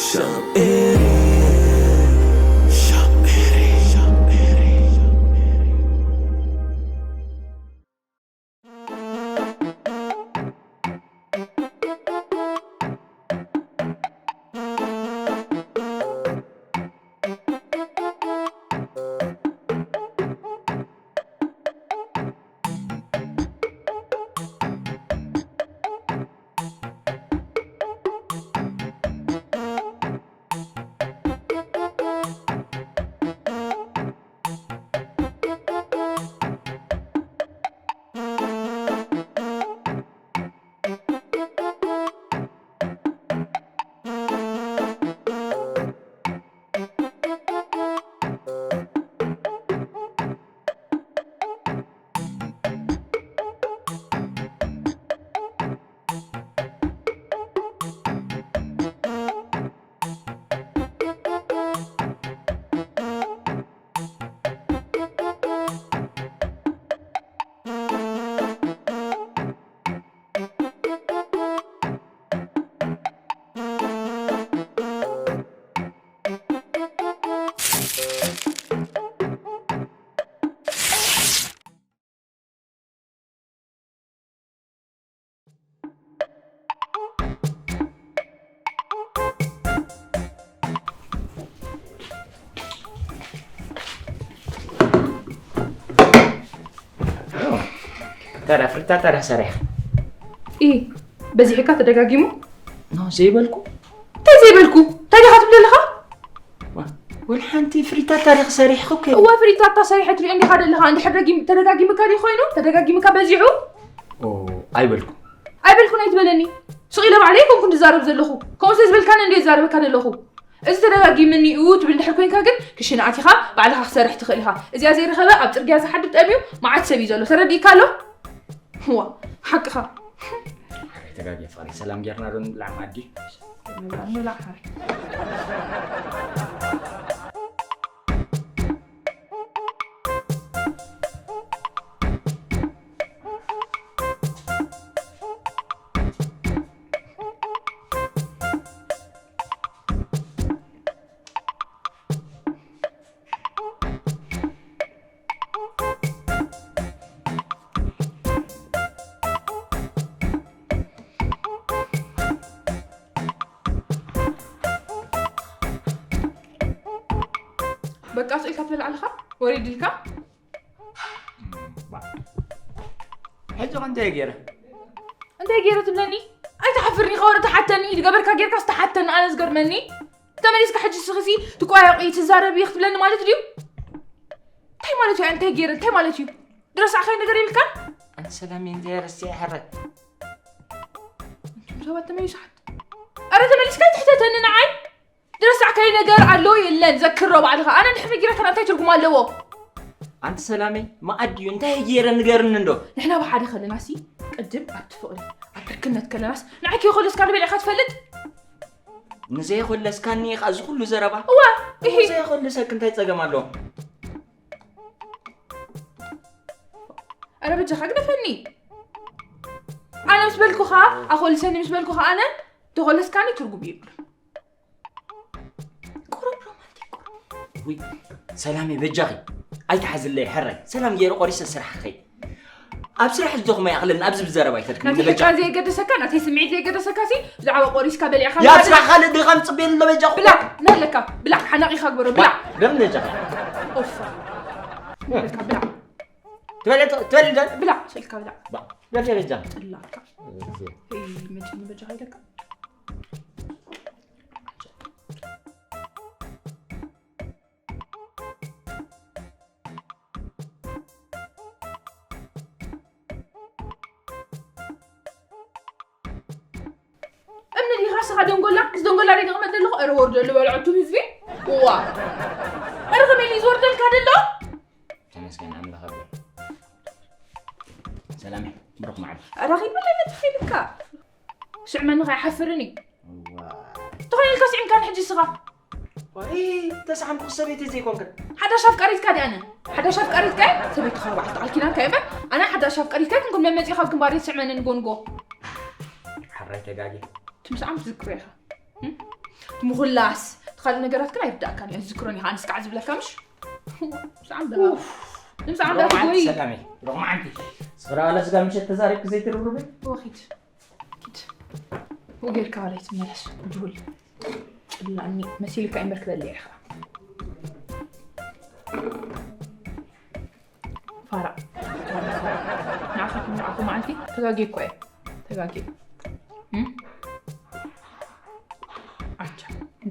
Shop Eri. Shop Eri. Shop Eri. ታዲያ ፍሪታ ታዲያ ሰሪሕ ኢ በዚሕካ ተደጋጊሙ ኖ ዘይበልኩ እንታይ ዘይበልኩ እንታይ ዲኻ ትብል ኣለኻ ወል ሓንቲ ፍሪታ ታሪክ ሰሪሕኩ ከ እዋ ፍሪታ እታ ሰሪሐ ትሪኦ እንዲኻ ዘለኻ እንድሕር ደጊም ተደጋጊምካ ዲ ኮይኑ ተደጋጊምካ በዚሑ ኦ ኣይበልኩ ኣይበልኩን ኣይትበለኒ ስቕ ኢለ ባዕለይ ኮንኩ ዝዛረብ ዘለኹ ከምኡ ስለ ዝበልካኒ እንደ ይዛረበካ ዘለኹ እዚ ተደጋጊምኒ እዩ ትብል ድሕር ኮይንካ ግን ክሽነ ኣቲኻ ባዕልኻ ክሰርሕ ትኽእል ኢኻ እዚኣ ዘይረኸበ ኣብ ፅርግያ ዝሓድር ጠምዩ መዓት ሰብ እዩ ዘሎ ተረዲእካ ኣሎ ዋ ሓቅኻ ተጋጊ ፍቕሪ ሰላም ጌርና ዶ ንብላዕ ማዲ ንብላዕ ሓር በቃ ስኢልካ ትበልዕ ኣለኻ ወሪድልካ ሕጂ ኸ እንታይ ገይረ እንታይ ገይረ ትብለኒ ኣይትሓፍርኒ ከወረ ተሓተኒ ዝገበርካ ጌርካ ዝተሓተኒ ኣነ ዝገርመኒ ተመሊስካ ሕጂ ስኽሲ ትቋያቑ ትዛረብ ክትብለኒ ማለት ድዩ እንታይ ማለት እዩ እንታይ ገይረ እንታይ ማለት እዩ ድረሳዕካይ ነገር ይብልካ ኣንቲ ሰላም እንታይ ረስቲ ሕረ ሰባት ተመሊሱ ሓት ኣረ ተመሊስካ ትሕተተኒ ንዓይ ድረሳዕካይ ነገር ኣሎ የለን ዘክሮ ባዕልኻ ኣነ ንሕፍር ጊረካ እንታይ ትርጉም ኣለዎ ኣንቲ ሰላመይ መኣዲ እዩ እንታይ ገይረ ንገርኒ እንዶ ንሕና ብሓደ ከለናሲ ቅድም ኣብቲ ፍቕሪ ኣብ ሕክነት ከለናስ ንዓኪ ኮለስካ ንበልዕካ ትፈልጥ ንዘይኮለስካኒ ኢኻ እዚ ኩሉ ዘረባ እዋ እሂ ዘይኮልሰክ እንታይ ጸገም ኣለዎ ኣረ በጃኻ ግደፈኒ ኣነ ምስ በልኩኻ ኣኾልሰኒ ምስ በልኩኻ ኣነ ተኾለስካኒ ትርጉም የብሉን ቁሩብ ሮማንቲክ ቁሩብ ውይ ሰላመይ በጃኺ ኣይትሓዝለይ ሕራይ ሰላም ገይረ ቆሪሰ ስራሕ ክኸይድ ኣብ ስራሕ ዝደኽመ ይኣኽለኒ ኣብዚ ብዘረባ ኣይተድክም ናተይ በጃ ሕልካ ዘየገደሰካ ናተይ ስምዒት ዘየገደሰካ ሲ ብዛዕባ ቆሪስካ በሊዕካ ያ ስራሕ ካልእ ድኻም ጽቤ ኣሎ በጃ ብላዕ ናለካ ብላዕ ሓናቒኻ ግበሮ ብላዕ ደም ነጃ ኦፋ ናለካ ብላዕ ትበልዕ ትበልዕ ደም ብላዕ ስልካ ብላዕ ባ ደም ነጃ ጽላካ መጭ ንበጃ ኢለካ እምኒ ዲኻ ስኻ ደንጎላ እዚ ደንጎላ ደ ይቕመጥ ዘለኹ ኧረ ወርዶ ልበልዐቱ ህዝቢ ዋ ኧረ ከመይ ዝወርደልካ ደሎ ተመስገን ኣምላኽ ኣቦ ሰላም ብሩኽ መዓልቲ ረኺብለይ ነጥፊ ኢልካ ስዕመኒ ከይሓፍርን እዩ ተኾይንልካ ስዒምካ ንሕጂ ስኻ ተሰሓምኩ ሰበይቲ ዘይኮንክን ሓዳሽ ኣፍቃሪትካ ዲኣነ ሓዳሽ ኣፍቃሪትካ ሰበይትኻ ባዕልቲ ቃል ኪዳንካ እምበር ኣነ ሓዳሽ ኣፍቃሪትካ ክንኩን መመፂ ካብ ግንባር ስዕመኒ ንጎንጎ ሓራይ ተጋጊ ትምስዓም ትዝክሮ ኢኻ ምኹላስ፣ እቲ ካልእ ነገራት ግን ኣይርዳእካን እዩ። ኣይትዝክሮን ኢኻ፣ ኣነስ ከዓ ዝብለካ ምሽ? ምሳዕ እምበር። ኡፍ፣ ምሳዕ እምበር ሮማዓንቲ ትጎይ። ሰላመይ፣ ሮማዓንቲ። ስፍራ ለስጋ ምሸት ተዛሪብኪ ዘይትርብርበይ? እወ፣ ኪድ። ኪድ። ብኡ ጌርካ ዋላ ኣይትመለስ፣ ድሁል። ጽላእኒ መሲልካ እምበር ክበልዕ ኢኻ። ፋራ። ንዓኻ ንዓኹ መዓልቲ ተጋግየ እኮ እየ። ተጋግየ። እም? ኣቻ።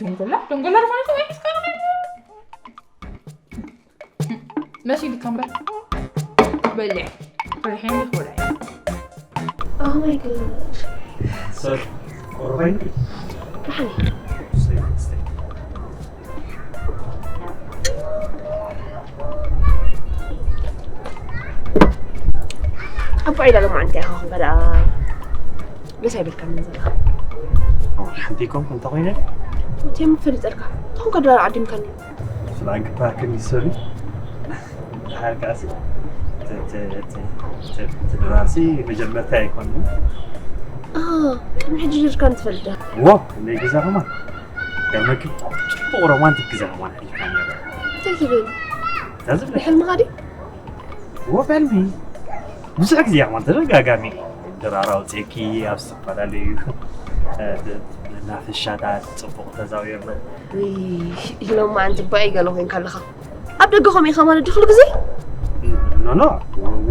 ደንጎላ? ደንጎላ ዝኾነ እኮ ወይ እስካ መሲልካ እምበር። በልዕ። ፈሪሐ እንዲ ክበልዕ። Oh my gosh. Sir, ቁሩብ ኣይንብል? ደሓን እየ። ኣቦ ዒላ ሎማዓንቲ ኢኻ ኹንካ ደኣ ደስ ኣይብልካን ዘለኻ። ሓንቲ ኮንኩ እንተኾይነ? እቲ ምፈልጠልካ። ተኾንካ ደኣ ዓዲምካኒ። ስለ ኣግባክን ይሰሪ። ደሓር ከኣሲ፣ ተ-፣ ተ-፣ ተ-፣ ተ-፣ እቲ ድራርሲ መጀመርታ ኣይኮንን። ኣሃ፣ ቅድሚ ሕጂ ጀርካን ትፈልጥ ዶ? እዎ፣ ክንደይ ግዜ ከማን። ገርመኪ፣ ጽቡቕ ሮማንቲክ ግዜ ከማን ኣሕሊፍና ነይርና። እንታይ ትብል? እንታይ ዝብል? ብሕልምኻ ድዩ? እዎ፣ ብሕልሚ። ብዙሕ ግዜ ከማን ተደጋጋሚ ድራር ኣውጺእኪ ኣብ ዝተፈላለዩ፣ እ፣ መናፈሻታት ጽቡቕ ተዛዊርና። ውይ፣ ሎማዓንቲ እባ ገለ ኮይንካ ኣለኻ። ኣብ ደገ ከምኡ ኢኻ ማለት ድዩ ኩሉ ግዜ? ኖ፣ ኖ፣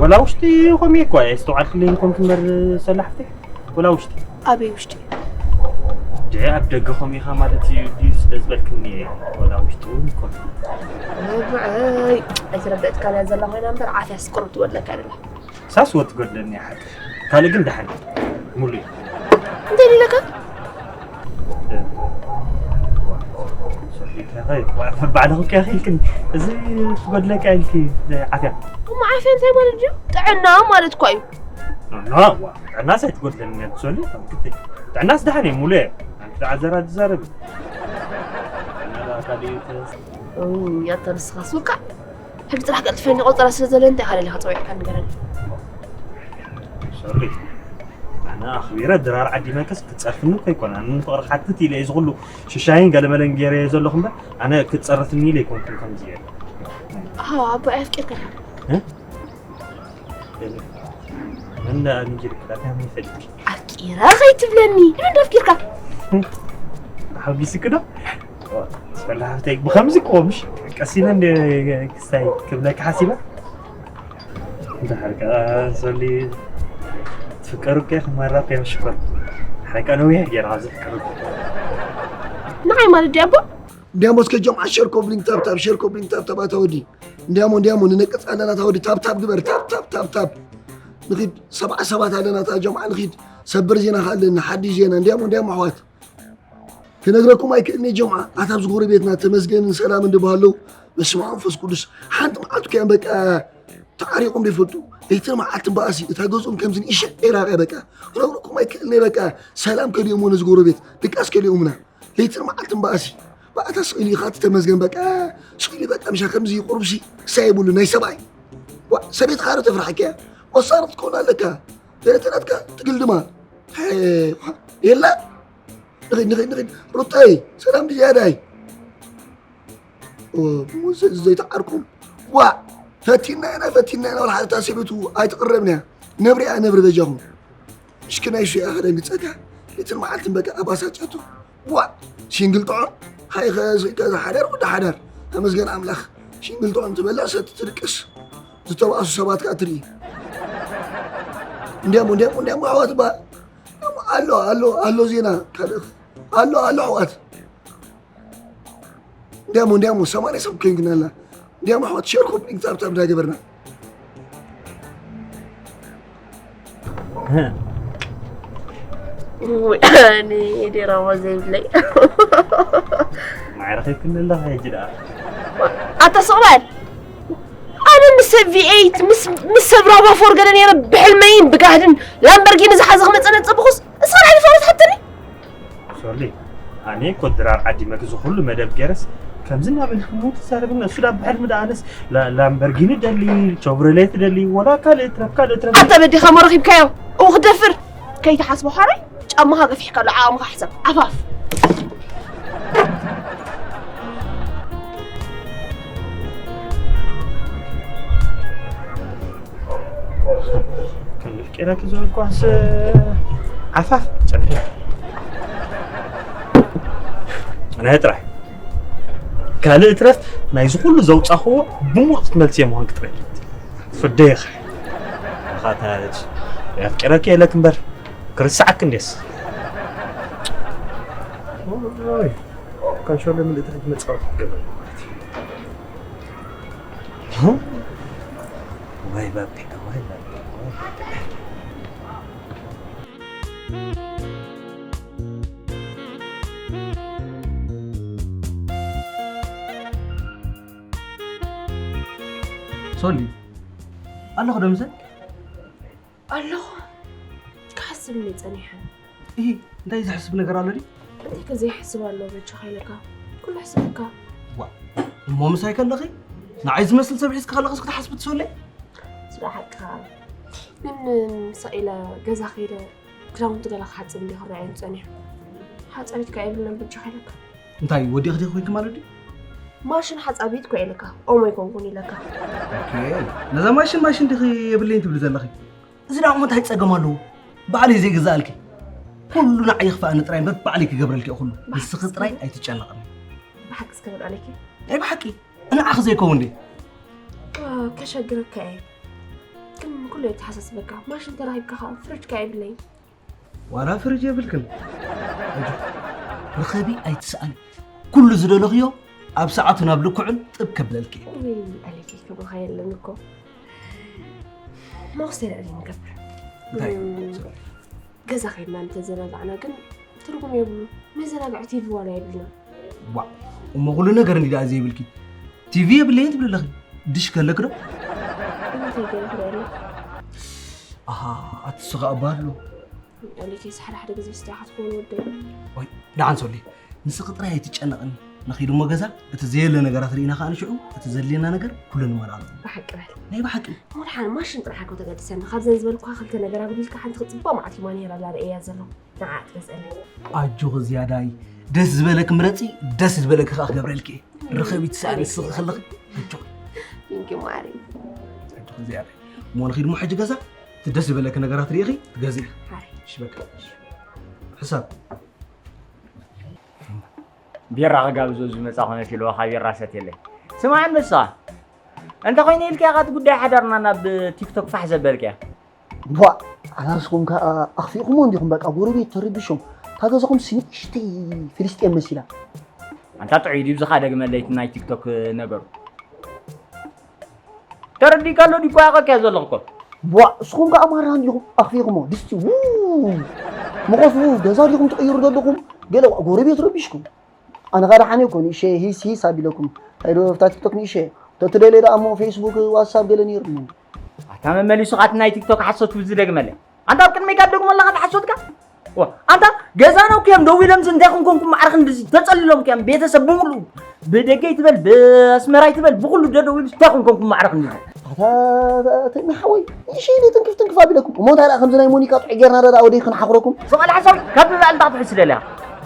ወላ ውሽጢ ከምኡ እኮ እየ። ኣስተውዓልክለይ እንኮን ክምበር ሰላሕቲ፣ ወላ ውሽጢ። ኣበይ ውሽጢ? ደ ኣብ ደገ ከምኡ ኢኻ ማለት እዩ ድዩ ስለ ዝበልክኒ እየ። ወላ ውሽጢ እውን ይኮን። ኣይ፣ ኣይተረደእትካን እያ ዘላ ኮይና እምበር ዓፍያ ስቅርብ ትጎድለካ ኣይደላ። ሳስ ወት ጎድለኒ ሓቂ። ካልእ ግን ደሓን እዩ። ሙሉ እዩ። እንታይ ኢለካ? ባዕልኺ ከ ኢልክን እዚ ትጎድለካ ኢልኪ ዓፍያ። እሞ ዓፍያ እንታይ ማለት ድዩ? ጥዕና ማለት እኳ እዩ። ኖ፣ ዋ፣ ጥዕናስ ኣይትጎድለኒ እያ ትሰሊ። ጥዕናስ ደሓን እዩ፣ ሙሉ እየ። ኣንቲ ደኣ ዘራ ትዛረቢ። ጥዕና ደኣ ካልእ እዩ፣ ተ- እም፣ ያታ ንስኻስ ውቃዕ። ሕጂ ጥራሕ ቀልጥፈኒ፣ ቆጸራ ስለ ዘለኒ እንታይ ኢኻ ደሊኻ ጸዊዕካ ንገረኒ። ሶሪ። ኣነ ኣኽቢረ ድራር ዓዲመክስ ክትጸርፍኒ እኮ ኣይኮነ። ኣነ ንፍቕሪ ክሓትት ኢለ እየ እዚ ኩሉ ሽሻይን ገለመለን ገይረ እየ ዘለኹ እምበር፣ ኣነ ክትጸርፍኒ ኢለ ኣይኮንኩን ከምዚ እየ። ኣሃ፣ ኣቦይ ኣፍቂርካ ዲኻ? እ? መን ደኣ ንጅርካ ዳታ መን ይፈልጥ? ኣፍቂረ ከይትብለኒ። ንመን ዶ ኣፍቂርካ? ሓጒስኪ ዶ? ስፈላ ሃብተይ፣ ብኸምዚ እኮ ምሽ ቀስ ኢለ እንደ ክስታይ ክብለካ ሓሲበ። እንተ ሓርቃ ሶሊ ትፍቀሩ እኮ ኢኹም፣ ማራ እኮ እዮም ሽኮር። ሓርቃ ነዊሕ ገይራ ኣብዚ ፍቅሩ። ንዓይ ማለት ድዩ ኣቦ? እንዲያሞ እስከ ጀምዓ ሸር ኮብሊንግ ታብ ታብ፣ ሸር ኮብሊንግ ታብ ታብ ኣታ ወዲ። እንዲያሞ፣ እንዲያሞ ንነቅጽ ኣለና ኣታ ወዲ፣ ታብ ታብ ግበር፣ ታብ ታብ ታብ ታብ። ንኺድ ሰብዓ ሰባት ኣለና እታ ጀምዓ ንኺድ። ሰበር ዜና ከ ኣለና፣ ሓድሽ ዜና። እንዲያሞ፣ እንዲያሞ ኣሕዋት። ክነግረኩም ኣይክእልን እየ ጀምዓ። ኣታ ኣብዚ ጎረቤትና ተመስገንን ሰላምን ድበሃለው በስመ ኣብ መንፈስ ቅዱስ። ሓንቲ መዓልቲ እኮ እዮም በቃ ተዓሪቖም ዘይፈልጡ። ለይትን መዓልትን በኣሲ እታ ገዝኦም ከምዚ ንእሽተይ ራብያ በቃ። ክነግረኩም ኣይክእልን እየ በቃ። ሰላም ከሊኦምዎ ነዚ ጎረቤት። ድቃስ ከሊኦምና። ለይትን መዓልትን በኣሲ። ብኣታ ስቕ ኢሉ ኢኻ እቲ ተመስገን በቃ። ስቕ ኢሉ በቃ ምሻ ከምዚ ቁሩብሲ ክሳይ የብሉ ናይ ሰብኣይ። ዋ፣ ሰበይትኻ ዶ ተፍርሓካ እያ? መሳርቕ ትከውን ኣለካ። ገለ ተናትካ ትግልድማ። ሄ፣ የላ። ንኺድ፣ ንኺድ፣ ንኺድ። ሩተይ፣ ሰላም ድያዳይ። ኦ፣ ብሙሴ ዘይተዓርኩም። ዋ፣ ፈቲና ኢና፣ ፈቲና ኢና። ወላ ሓንቲ ሰበይቱ ኣይትቕረብን እያ። ነብሪ እያ፣ ነብሪ በጃኹም። ምሽኪናይ ሹ እያ ከደንግጸካ። ለይትን መዓልትን በቃ ኣባሳጫቱ። ዋ፣ ሲንግል ጥዑም። ሃይ፣ ከ-፣ ከ-፣ ሓዳር ወዲ ሓዳር። ተመስገን ኣምላኽ። ሲንግል ጥዑም ትበልዕ፣ ሰቲ ትድቅስ። ዝተባእሱ ሰባት ከኣ ትርኢ። እንዲያሞ፣ እንዲያሞ፣ እንዲያሞ ኣሕዋት እባ። ኣሎ፣ ኣሎ፣ ኣሎ ዜና። ካልእ ኣሎ፣ ኣሎ ኣሕዋት። እንዲያሞ፣ እንዲያሞ፣ ሰማንያ ሰብ ኮይንክና ኣላ። እንዲያሞ ኣሕዋት፣ ሸር ኮፕሊንግ ታብ ታብ እንዳገበርና። እህ። ውይ፣ ኣነ ድራማ ዘይብለይ። ማዕረ ኸይድክኒ ኣለኻ ሕጂ ደኣ። ኣታ ስቕ በል። ኣነ ምስ ሰብ ቪ ኤይት፣ ምስ፣ ምስ ሰብ ራቫ ፎር ገለ ነይረ ብሕልመይን ብጋህድን ላምበርጊኒ ዝሓዘ ክመጸና ዝጸበኹስ፣ እስኻ ንዓይ ፋራ ትሓተኒ? ሶሊ፣ ኣነ እኮ ድራር ዓዲመ እዚ ኩሉ መደብ ገይረስ ከምዚ እናበልኪ እሞ ትዛረብኒ። እሱ ዳ ብሕልሚ ዳ ኣነስ ላ-፣ ላምበርጊኒ ደሊ፣ ቸቭሮሌት ደሊ፣ ወላ ካልእ ትረፍ፣ ካልእ ትረፍ። ኣንተ በዲኻ እሞ ረኺብካዮ? እው ክትደፍር? ከይትሓስቦ ሓራይ ጫማኻ ገፊሕካ ኣሎ፣ ዓቕምኻ ሕሰብ። ዓፋፍ። ከም ኣፍቂረኪ ዝበልኳስ ዓፋፍ ጸንሒ። ናይ ጥራይ ካልእ ትረፍ ናይዚ ኩሉ ዘውጻኽዎ ብሙቕ ክትመልስዮ ምዃንኪ ጥራይ ፍለጥ። ፍደይኻ። ኣኻታች ኣፍቂረኪ የለክ እምበር ክርስዓክ እንዴስ። ኦይ፣ ካንሾለ ምልእቲ ሕጂ መጻወቲ ክትገብር ማለት እዩ። ወይ ባቢ፣ ወይ ባቢ፣ ወይ ባቢ። ሶሊ፣ ኣለኹ ዶ ምሰ? ኣለኹ። ክሓስብ እየ ጸኒሐ። እሂ፣ እንታይ ዝሕስብ ነገር ኣሎ ድዩ? እንታይ ከ ዘይሕስብ ኣሎ በጃኻ ኢለካ? ኩሉ ሕስበካ። ዋ፣ እሞ ምሳይ ከለኺ ንዓይ ዝመስል ሰብ ሒዝካ ከለኺስ ክትሓስቢ ትሰለይ? ስለ ሓቅኻ። ግን ስቕ ኢለ ገዛ ከይደ ክዳውንቲ ገለ ክሓጽብ እንዲ ክረኣየኒ ጸኒሑ። ሓጻቢት ከኣ የብልናን በጃኻ ኢለካ። እንታይ ወዲእኺ ዲኺ ኮይንኪ ማለት ድዩ? ማሽን ሓጻቢት እኮ ኢለካ። ኦም ኣይኮንኩን ኢለካ። ኦኬ። ነዛ ማሽን ማሽን ዲኺ የብለይን ትብሊ ዘለኺ? እዚ ደኣ እሞ እንታይ ጸገም ኣለዎ? ባዕለይ ዘይገዝኣልኪ። ኩሉ ንዓይ ይኽፈኣኒ ጥራይ እምበር ባዕለይ ክገብረልኪ እየ ኩሉ። ብሓቂ ንስኺ ጥራይ እስከ? ኣይትጨነቕኒ። ብሓቂ እስከ በል ኣለኪ? ናይ ብሓቂ። ንዓኺ ዘይከውን ድየ? ዋ፣ ከሸግረካ እየ። ግን ኩሉ የተሓሳስበካ። ማሽን ተራኺብካ ኸዓ ፍርጅ ከ የብለይን። ዋላ ፍርጅ የብልክን። ኣጆኺ፣ ርኸቢ ኣይትስኣኒ። ኩሉ ዝደለኽዮ ኣብ ሰዓቱ ናብ ልክዑን ጥብ ከብለልኪ እየ። ውይ፣ ኣለኪ ክብልኻ የለን እኮ። መወሰኒ ንገብር። እንታይ? እም፣ ገዛ ኸይድና እንተዘናጋዕና ግን ትርጉም የብሉ። መዘናግዒ ቲቪ ዋላ የብልና። ዋእ፣ እሞ ኩሉ ነገር እንዲ ደኣ ዘይብልኪ። ቲቪ የብለይን ትብሊ ኣለኺ። ድሽ ከለክ ዶ? እንታይ ገለ ክርኢ ኣሎ? ኣሃ፣ ኣቲ ስኻ ኣባ ኣሎ። ኣሌክስ፣ ሓደ ሓደ ግዜ ስታይ ኢኻ ትኸውን ወደይ። ወይ፣ ደሓን ሶሊ፣ ንስኺ ጥራይ ኣይትጨነቕኒ። ንኺድ እሞ ገዛ፣ እቲ ዘየለ ነገራት ርኢና ከኣ ንሽዑ፣ እቲ ዘድልየና ነገር ኩሉ ንመልኣሉ። ብሓቂ በል። ናይ ብሓቂ። እሞ ደሓን ማሽን ጥራሕ እኮ ተገድሰኒ። ካብዘን ዝበልኩኻ ክልተ ነገር ኣጉዲልካ ሓንቲ ክጽብቕ መዓት ሂማ ነይራ እዛ ርእየያ ዘለኹ። ንዓ ትገዝእለይ። ኣጆኺ ዝያዳይ፣ ደስ ዝበለኪ ምረጺ፣ ደስ ዝበለኪ ከኣ ክገብረልኪ እየ። ርኸቢ ትስኣኒ ንስኺ ከለኺ። ኣጆኺ። Thank you ማሪ። ኣጆኺ ዝያዳይ። እሞ ንኺድ እሞ ሕጂ ገዛ፣ እቲ ደስ ዝበለኪ ነገራት ርኢኺ ትገዝኢ። ሃይ። እሺ በቃ። ሕሳብ። ቢራ ክጋብዞ ዝመጻ ኮነ ኢልዎ ካብ ቢራ ሰትየለይ። ስማዕ ኣንበሳ፣ እንተ ኾይነ ኢልካ ኢኻ እቲ ጉዳይ ሓዳርና ናብ ቲክቶክ ፋሕ ዘበልካዮ። ቧእ! ኣታ ንስኹም ከኣ ኣኽፊእኩሞ እንዲኹም፣ በቃ ጎረቤት ተረቢሾም። እታ ገዛኹምሲ ንእሽተይ ፍልስጤም መሲላ። ኣንታ ጥዑይ ድዩ ብዝኻ ደግመለይ እቲ ናይ ቲክቶክ ነገሩ? ተረዲእካ ኣሎ ድዩ? እኮ ያውቀካ ዘለኹ እኮ። ቧእ! ንስኹም ከኣ ማራ እንዲኹም ኣኽፊእኩሞ። ድስቲ ው! መኾስ ው! ገዛ ዲኹም ትቕይሩ ዘለኹም? ገለ ዋ፣ ጎረቤት ረቢሽኩም። ኣነ ኸኣ ደሓን እየ እኮ፣ ንእሸ ሂስ ሂስ ኣቢለኩም። እንታይ ዶ ኣብታ ቲክቶክ ንእሸ? ተትደልየ ደኣ እሞ ፌስቡክ፣ ዋትሳፕ ገለ ነይሩኒ። ኣታ መመሊሱ ኻት ናይ ቲክቶክ ሓሶት ትብል ዝደግመለይ። ኣንታ ኣብ ቅድመይ ካብ ደግሞ ኣለኻ ብሓሶትካ? ዋ፣ ኣንታ ገዛና እኮ እዮም ደው ኢሎም፣ እንታይ ኮንኮንኩም ማዕረ ክንድዚ ተጸሊሎም እኮ እዮም፣ ቤተሰብ ብምሉኡ። ብደገ ይትበል፣ ብኣስመራ ይትበል፣ ብኹሉ ደደው ኢሉ፣ እንታይ ኮንኮንኩም ማዕረ ክንድዚ? ኣታ፣ ኣታ፣ ኣታ፣ ንሓወይ፣ ንእሸ ኢለ ትንክፍ ትንክፍ ኣቢለኩም። እሞ እንታይ ደኣ ከምዚ ናይ ሞኒካ ጥዑይ ጌርና ደኣ ወደይ ክንሓኽረኩም? ሰብኣል ሓሳዊ፣ ካብ ብባዕል እንታይ ክትሕዝ ደልያ?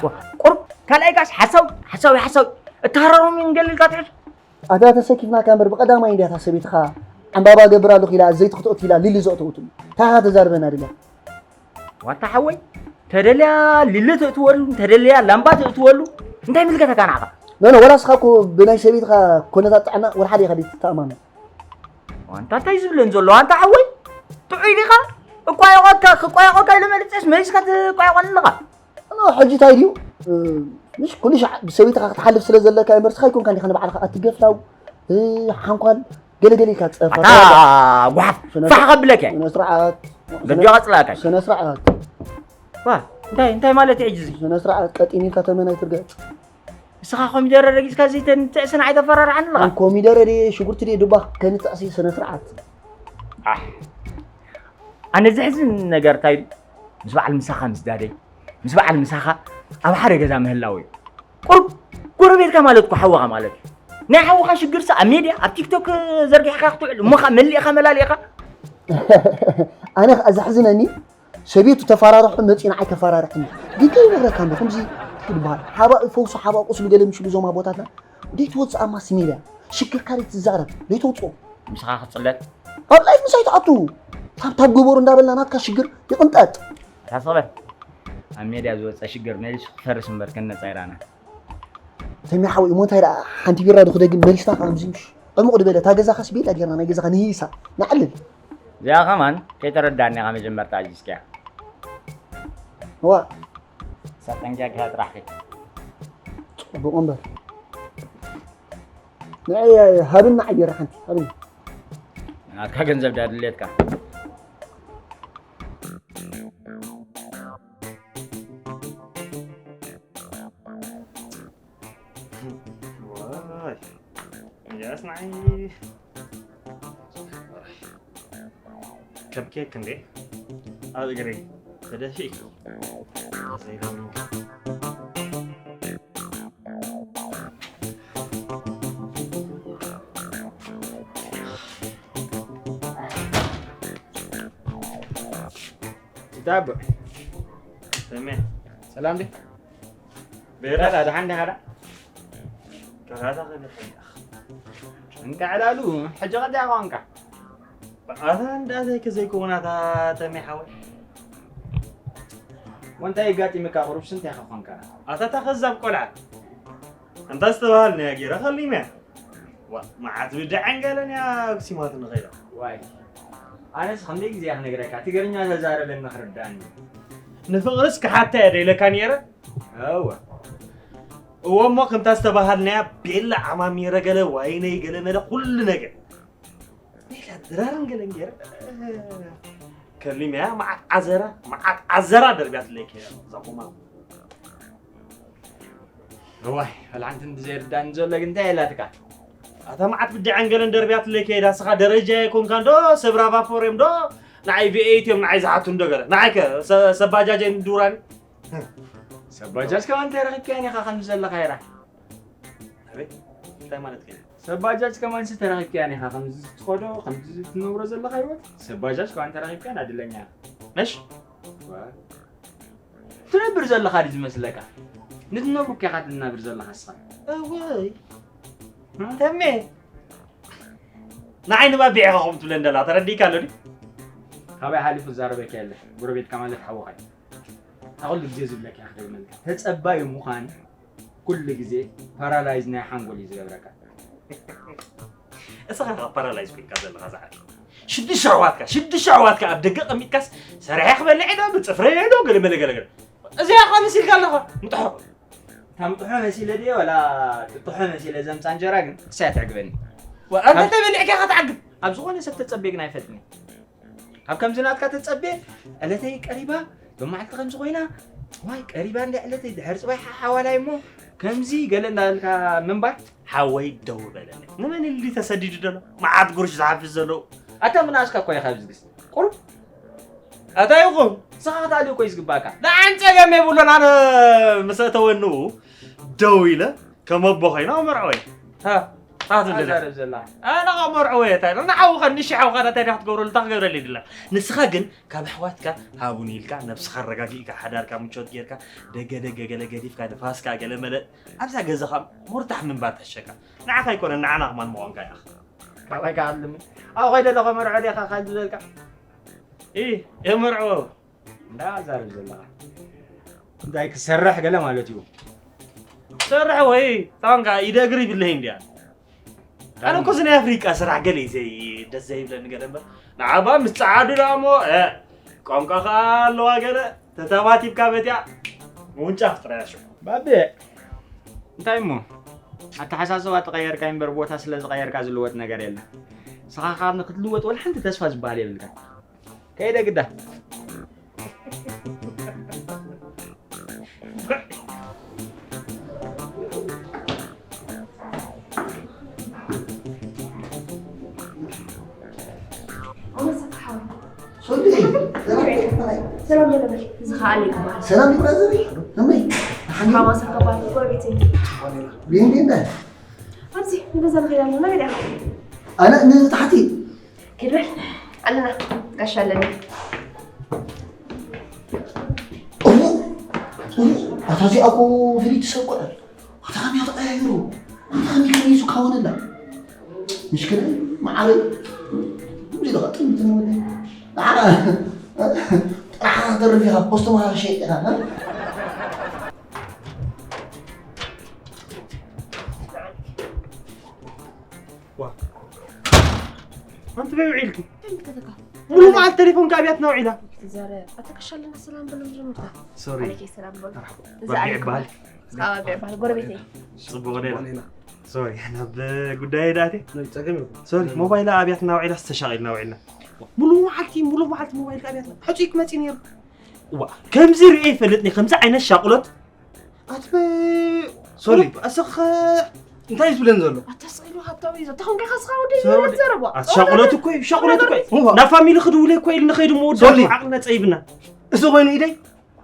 ዋ፣ ቁሩብ ካልኣይ ጋሽ ሓሳዊ፣ ሓሳዊ፣ ሓሳዊ። እተሃራሮም እዮም ገሊልካ ትሕዝ። ኣታ ተሰኪፍናካ እምበር ብቐዳማይ እንድያ እታ ሰበይትኻ ዕምባባ ገብር ኣለኹ ኢላ ዘይቲ ክትእቱ ኢላ ሊሊ ዘእተወትሉ። እንታይ ኢኻ ተዛርበና ደልያ? ዋታ ሓወይ፣ ተደልያ ሊሊ ትእትወሉ፣ ተደልያ ላምባ ትእትወሉ፣ እንታይ ይምልከተካ ንዓኻ? ኖ፣ ኖ፣ ወላ እስኻ እኮ ብናይ ሰበይትኻ ኩነታት ጥዕና ወላ ሓደ ኢኻ ዘይትተኣማመን። ዋንታ እንታይ ዝብለን ዘሎ? ዋንታ ሓወይ፣ ጥዑይ ዲኻ? እቋየቖካ፣ ክቋየቖካ ኢለ መሪጸስ መሊስካ ትቋየቖኒ ኣለኻ። ኖ፣ ሕጂ እንታይ ድዩ? እ፣ ምሽ ኩሉ ሻዕ ብሰበይትኻ ክትሓልፍ ስለ ዘለካ እምበር፣ እስኻ ኣይኮንካን ዲኻ ንባዕልኻ ኣትገፍላው፣ እ፣ ሓንኳል፣ ገለገለ ኢልካ ትጸርፋ። ኣታ ጓሓፍ፣ ስነ-፣ ፋሕ ከብለካ። ስነ ስርዓት። ገዲዮ ቀጽላካ። ስነ ስርዓት። ዋ፣ እንታይ፣ እንታይ ማለት እዩ ሕጂ እዚ? ስነ ስርዓት፣ ቀጢን ኢልካ ተመን ኣይትርገጽ። ንስኻ ኮሚደረ ረጊጽካ ዘይተንትዕስን ኣይተፈራርዓኒ ኣለኻ። ኮሚደረ ድየ፣ ሽጉርቲ ድየ፣ ዱባ ከንትዕሲ ስነ ስርዓት። ኣሕ። ኣነ ዘሕዝን ነገር እንታይ እዩ? ምስ በዓል ምሳኻ ምስዳደይ፣ ምስ በዓል ምሳኻ ኣብ ሓደ ገዛ ምህላው እዩ። ቁሩብ ጎረቤትካ ማለት እኮ ሓውኻ ማለት እዩ። ናይ ሓውኻ ሽግርሲ ኣብ ሜድያ፣ ኣብ ቲክቶክ ዘርጊሕካ ክትውዕል፣ እሞ ኸኣ መሊእኻ መላሊእኻ። ኣነ ኸኣ ዘሕዝነኒ ሰበይቱ ተፈራርሖ መጺኡ ንዓይ ከፈራርሕኒ። ግን ከይነግረካ እንዶ፣ ከምዚ እንታይ ይበሃል? ሓባእ ፈውሱ ሓባእ ቁስሉ ገለ ምሽሉ እዞም ኣቦታትና። ዘይትወጽእ ኣብ ማስ ሜድያ። ሽግርካ ዘይትዛረብ፣ ዘይተውጽኦ። ምሳኻ ክትጽለል? ኣብ ላይፍ ምሳይ ትኣቱ። ታብታብ ግበሩ እንዳበልና ናትካ ሽግር ይቕንጠጥ። ኣታ ስቕ በል። ኣብ ሜድያ ዝወፀ ሽግር መሊሱ ክፈርስ እምበር ከነፃ ይራና። ተሚ ሓወይ፣ እሞ እንታይ ደኣ ሓንቲ ቢራ ዶ ክደግም መሊስና ከምዚ ምሽ ዕሙቕ ዝበለ እታ ገዛኻስ ቤላ ጌርና ናይ ገዛኻ ንሂሳ ንዓልል። እዚኣ ከማን ከይተረዳእኒ ኢኻ መጀመርታ ኣዚዝካያ። ዋ። ሳጠንጃ ግሃ ጥራሕ ኸይ። ጽቡቕ እምበር። ንዓይ ሃብና ዓየራ ሓንቲ ሃብና። ናትካ ገንዘብ ዳ ድሌትካ። ዋይ፣ እዚኣስ ንዓይ ከም ኬክ እንዴ ኣብ እግረይ ተደፊእኪ። ዘይለምንካ። ይታቦ። ሰሜ። ሰላም ዲ? ቤራ። ደሓን ዲኻ? ከላታ ከነፈኛ። እንቃዕ ዕላሉ፣ ሕጂ ቀዲያ ቋንቋ። ኣታ እንዳዘይከ ዘይከውን ኣታ ተሜ ሓወይ። ወንታይ የጋጢምካ ቁሩብ ስንት ኢኻ ኾንካ? ኣታ እታ ከዛብ ቆልዓ። እንታ ዝተባሃልናያ ገይረ ከሊመያ። ዋ፣ መዓት ብድዐን ገለን እያ ኣክሲማት ንኸይዳ። ዋይ። ኣነስ ክንደይ ግዜ እየ ክነግረካ፣ ትግርኛ ተዛረበኒ ክርዳእኒ። ንፍቕርስ ክሓታ እየ ደይለካ ነይረ? እወ። እወ እሞ ከምታ ዝተባሃልናያ ቤላ ዓማሚረ ገለ ዋይነይ ገለ መለ ኩሉ ነገር። ሌላ ድራርን ገለን ገይረ። ከሊመያ መዓት ዓዘራ፣ መዓት ዓዘራ ደርብያትለይ ከይዳ እዛ ቁማም። እዋይ፣ ፈላንቲ እንዲ ዘይርዳእኒ ዘሎ ግን እንታይ ኢላትካ? ኣታ መዓት ብድዐን ገለን ደርብያትለይ ከይዳ፣ ንስኻ ደረጃ ኣይኮንካን ዶ፣ ሰብ ራቫ ፎሬም ዶ፣ ንዓይ ቪ ኤይት እዮም ንዓይ ዝሓቱን ዶ ገለ። ንዓይ ከ፣ ሰ-፣ ሰብ ባጃጅ ኣይንድውራን። ሰብ ባጃጅ ከማን እንታይ ረኺብካያን ኢኻ ከምዚ ዘለኻ ይራ? ኣቤት፣ እንታይ ማለት ከ? ሰብ ባጃጅ ከማን ሲ ተረኺብካያን ኢኻ ከምዚ ትኸዶ፣ ከምዚ ትነብሮ ዘለኻ ህይወት? ሰብ ባጃጅ ከማን ተረኺብካያን ኣድለኛ ኢኻ። ነሽ? ዋ። ትነብር ዘለኻ ድዩ ዝመስለካ? ንትነብሩ እኮ ኢኻ ትናብር ዘለኻ ንስኻ። እወይ። እም? ተሜ። ንዓይ ንባቢዕ ኢኻ ከምኡ ትብለን ደላ፣ ተረዲእካ ኣሎ ድዩ? ካባይ ሓሊፉ ዝዛረበካ የለ። ጎረቤትካ ማለት ሓውኻ እዩ። እታ ኩሉ ግዜ ዝብለካ እየ ክደግመልካ። ተጸባዩ ምዃን ኩሉ ግዜ ፓራላይዝ ናይ ሓንጎል እዩ ዝገብረካ። እስኻ ኢኻ ፓራላይዝ ኮይንካ ዘለኻ ዝዓርከይ። ሽዱሽተ ኣሕዋትካ፣ ሽዱሽተ ኣሕዋትካ ኣብ ደገ ቀሚጥካስ ሰሪሐ ክበልዕ ዶ፣ ብጽፍረ ዶ፣ ገለ መለ ገለ ገለ። እዚኣ እኳ መሲልካ ኣለኻ፣ ምጥሖ። እታ ምጥሖ መሲለ ድየ ወላ ጥጥሖ መሲለ ዘምጻ እንጀራ ግን እሳ እያ ተዕግበኒ። ዋ፣ ኣንተ ኣብ ተበሊዕካ ኢኻ ትዓግብ። ኣብ ዝኾነ ሰብ ተጸብየ ግን ኣይፈልጥን እየ። ኣብ ከምዚ ናትካ ተጸብየ፣ ዕለተይ ቀሪባ፣ ሎማዓልቲ ከምዚ ኮይና፣ ዋይ፣ ቀሪባ እንድያ ዕለተይ፣ ድሕሪ ጽባሕ ሓዋላይ እሞ፣ ከምዚ ገለ እንዳበልካ ምንባር። ሓወይ ደው በለለይ። ንመን ኢሉ ተሰዲዱ ደሎ? መዓት ጉርሽ ዝሓፍስ ዘለዉ። ኣታ ምንኣስካ እኮ ኢኻ ኣብዚ ግስ። ቁሩብ። ኣታ ይኹን። ንስኻ ክትኣልዮ እኮ እዩ ዝግባእካ። ንዓን ጸገም የብሉን፣ ኣነ ምስ ኣተወ እንኡ ደው ኢለ ከም ኣቦ ኮይነ ኣመርዕወ። ሃ፣ ሃ፣ ትብለኒ። ኣዛርብ ዘላ። ኣነ ከመርዕወ እየ፣ እንታይ ኢለ? ንሓውኻ፣ ንእሽቶ ሓውኻ እንታይ ደኣ ክትገብረሉ፣ እንታይ ክገብረሉ ይድለ? ንስኻ ግን ካብ ኣሕዋትካ ሃቡኒ ኢልካ፣ ነብስኻ ኣረጋጊእካ፣ ሓዳርካ ምቾት ጌርካ፣ ደገ ደገ ገለ ገዲፍካ፣ ንፋስካ ገለ መለ፣ ኣብዛ ገዛኻ ሞርታሕ ምንባር ተሸካ። ንዓኻ ኣይኮነን፣ ንዓና ከማን ምዃንካ ኢኻ። ካባይ ከኣልም። ኣብ ኸይደ ኣለኹ መርዖ ዲኻ ካልእ ዝበልካ? ኢ፣ የመርዕዎ። እንዳ ዛረብ ዘለኻ። እንታይ ክሰርሕ ገለ ማለት እዩ። ሰርሕ ወይ፣ ታንካ ኢደ እግሪ ይብለይ እንድያ። ኣነ እኮ እዚ ናይ ኣፍሪቃ ስራሕ ገለ እዩ ዘይ-፣ ደስ ዘይብለኒ ገለ እምበር። ንዓባ ምስ ጸዓዱ ደኣ እሞ፣ እ፣ ቋንቋ ኸኣ ኣለዋ ገለ፣ ተተባቲብካ በቲያ፣ ምውንጫፍ ጥራይ እያ ሽዑ። ባቤ፣ እንታይ እሞ? ኣተሓሳስባ ተቐየርካ እምበር ቦታ ስለ ዝቐየርካ ዝልወጥ ነገር የለን። ንስኻ ኸኣ ንክትልወጥ ወላ ሓንቲ ተስፋ ዝበሃል የብልካ። ከይደ ግዳ። ሰላም በለ በል። እዚ ኸኣ ኣሊ ይበሃል። ሰላም ይበሃል። ከመይ? ሓማሳ ከባቢ ጎረቤት እዩ። ቤንዴ እንዳ? ኣብዚ ንገዛ ንኸይድ ኣለና። መን እያ? ኣነ ንታሕቲ። ኪድ በል ኣለና፣ ጋሻ ኣለኒ። እሞ፣ እሞ፣ ኣታ እዚኣ እኮ ፍልይቲ ሰብ እኮ እያ። ኣታ ከመይ እያ ተቐያይሩ? ኣታ ከመይ ከመይ እዩ ዝካወነላ? ምሽክና እዩ፣ መዓረይ። ከምዚ ኢሉ ኸጥም እንትን ወደ። ጥራሕ ክትደርፍ ኢኻ፣ ፖስቶ ምሃብ ሸይጥ ኢኻ። ኣንቲ በይ ውዒልኪ? ሙሉ መዓልቲ ቴሌፎን ከኣብያትና ውዒላ። ትዛረብ ኣታ ከሻለና ሰላም በሎም ጀምርታ። ሶሪ። ዓለይከይ ሰላም በሉ። እዚ ባቢዕ ዓለይኩም ይበሃል። ሰላም። ባቢዕ ይበሃል፣ ጎረቤተይ። ጽቡቕ ኔራ። ሶሪ፣ ናብ ጉዳይ ዳእቴ። ጸገም የብሉን። ሶሪ፣ ሞባይላ ኣብያትና ውዒላ፣ ዝተሻቒልና ውዒልና። ሙሉ መዓልቲ፣ ሙሉ መዓልቲ ሞባይል ኣብያትና። ሕጹይ ክመጺ ነይሩ። ዋ፣ ከምዚ ርእየ ይፈልጥኒ፣ ከምዚ ዓይነት ሻቕሎት። ኣትበ ሶሪ። ኣሰኸ እንታይ እዩ ዝብለን ዘሎ? ኣታ ስቕ ኢሉ ሃብታዊ እዩ። እታ ኾንካ ኢኻ ስኻ ወደይ ሶሪ። ዘረባ። ኣሻቕሎት እኮ እዩ፣ ሻቕሎት እኮ እዩ። እዋ። ናብ ፋሚሊ ክድውል እኮ ኢሉ ንኸይዱ መወዳእቱ ሶሪ። ዓቕልና ጸይብና። እዚ ኮይኑ ኢደይ፣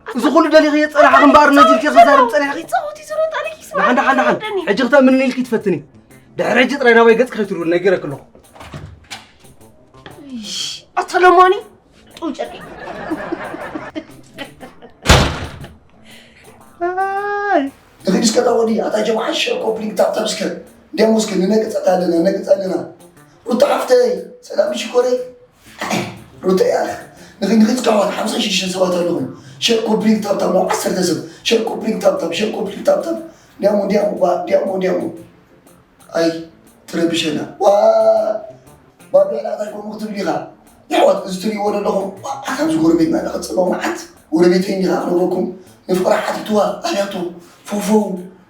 እዚ ኩሉ ደሊኽዮ ጸናሕኺ እምበኣር ነዚልኪ ክዛረብ ጸኒሕኺ። ጻወት እዩ ዘሎ፣ ጣልኪ ስማ። ደሓን፣ ደሓን፣ ደሓን። ደኒ። ሕጂ ክተምንኒ ኢልኪ ትፈትኒ። ድሕሪ ሕጂ ጥራይ ናባይ ገጽ ከይትድውል ነጊረኪ ኣለኹ። እሽ፣ ኣታ ለማኒ። ጡብ ጨርቂ። ኣይ። ንኺድ እስከ እታ ወዲ፣ ኣታ ጀምዓ ሸር ኮፕሊንግ ታብታብ እስከ። እንዲያሞ እስከ ንነቅጸት ኣለና፣ ነቅጽ ኣለና። ሩታ ሓፍተይ፣ ሰላም ሽኮረይ። ሩታ እያ። ንኺድ፣ ንኺድ እስከ ኣሕዋት፣ ሓምሳ ሽዱሽተ ሰባት ኣለኹም። ሸር ኮፕሊንግ ታብታብ ናብ ዓሰርተ ሰብ። ሸር ኮፕሊንግ ታብታብ፣ ሸር ኮፕሊንግ ታብታብ። እንዲያሞ፣ እንዲያሞ፣ ባ-፣ እንዲያሞ፣ እንዲያሞ። ኣይ ትረብሸና። ዋ ባቢዕ ናታይ ከምኡ ክትብል ኢኻ። የሕዋት እዚ ትርእይዎ ዘለኹም ዋ፣ ኣታ ኣብዚ ጎረቤትና ንቐጽሎ መዓት ጎረቤተይ እንዲኻ ክነግረኩም ንፍቕራ ሓቲትዋ ኣብያቱ ፎፎው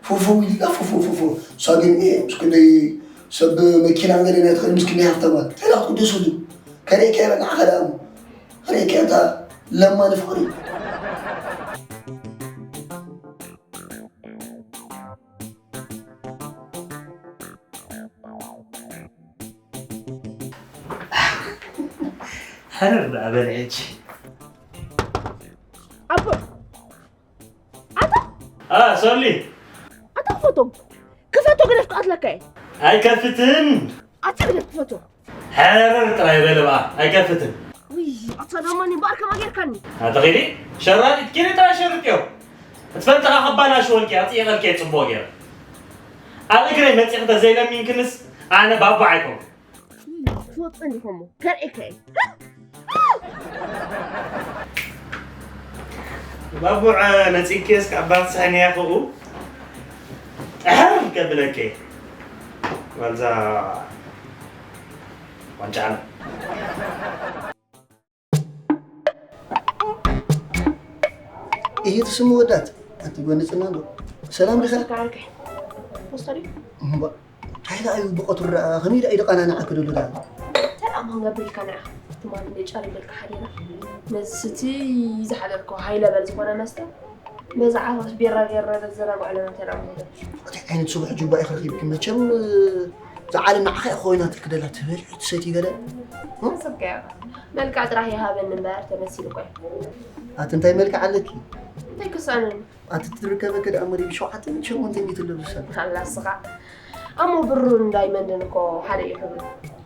ፎፎው ኢላ ፎፎው ፎፎው እሳ ግን እ ምስ ክንደይ ሰብ መኪና ገለ ናይ ትኽእል ምስ ክንደይ ሃፍታማት እንታይ ኢላ ክትቅደሰሉ ከርእየካ እየ በል ንዓኻ ደኣ እሞ ከርእየካ እየ እታ ለማኒ ፍቕሪ ሕርር ደኣ በል ሕጂ። ኣቦ ኣታ አ ሶሊ ኣታ ክፈቶ ክፈቶ ገደፍ ክኣትለካ እየ ኣይከፍትን። ኣታ ገደፍ ክፈቶ ሕርር ጥራይ በል ብኣ ኣይከፍትን። ውይ ኣታ ደማኒ እምበኣር ከማ ጌርካኒ ኣተኺዲ ሸራጢት ኪዲ ጥራይ ሸርጥዮ ክትፈልጥኻ ከባላሽወልኪ ኣፅኢቐልኪ ፅቡቕ ገይረ ኣብ እግረይ መፂኺ ተዘይለሚንክንስ ኣነ ባባ ኣይኮንኩ ክትወፅእ እንዲኹሞ ከርእየካ እየ ባቡዕ መፂኪ እስከ ኣባፅሐኒ እያ ክኡ ጥሕር ከብለኪ ዋልዛ ዋንጫ ዓለም ይሄ ትስሙ ወዳት ኣቲ ጎንጽና ዶ ሰላም ዲኻ ካርክ ወስተሪ እምባ እንታይ ደኣ እዩ ብቐትሩ ደኣ ከመይ ደኣ እዩ ደቐናንዓኪ ደሎ ደኣ ሰላም ክንገብር ኢልካ ንዓ ትማሊ እንደ ጨር ኢለካ ሓዲራ ነዚ ስቲ ዝሓደርኮ ሃይ ለበል ዝኾነ መስተ ነዚ ዓፋሽ ቢራ ገይረ ዘናግዕ ለና ተላምዶ እንታይ ዓይነት ስቡሕ ጁባ ኢኺ ረኺብኪ መቸም እዛ ዓለም ንዓኻ እያ ኮይናትልኪ ደላ ትበልዒ ትሰትዪ ገለ ሰብከያ መልክዕ ጥራሕ ይሃበኒ እምበር ተመሲሉ ቆይ ኣቲ እንታይ መልክዕ ኣለኪ እንታይ ክሳነኒ ኣቲ ትርከበኪ ደኣ መሪብ ሸውዓተ ሚእቲ ሸሞንተ ሚእቲ ኣለብሳ ኣላ ስኻ ኣሞ ብሩን ዳይመንድን እኮ ሓደ እዩ ሕብሩ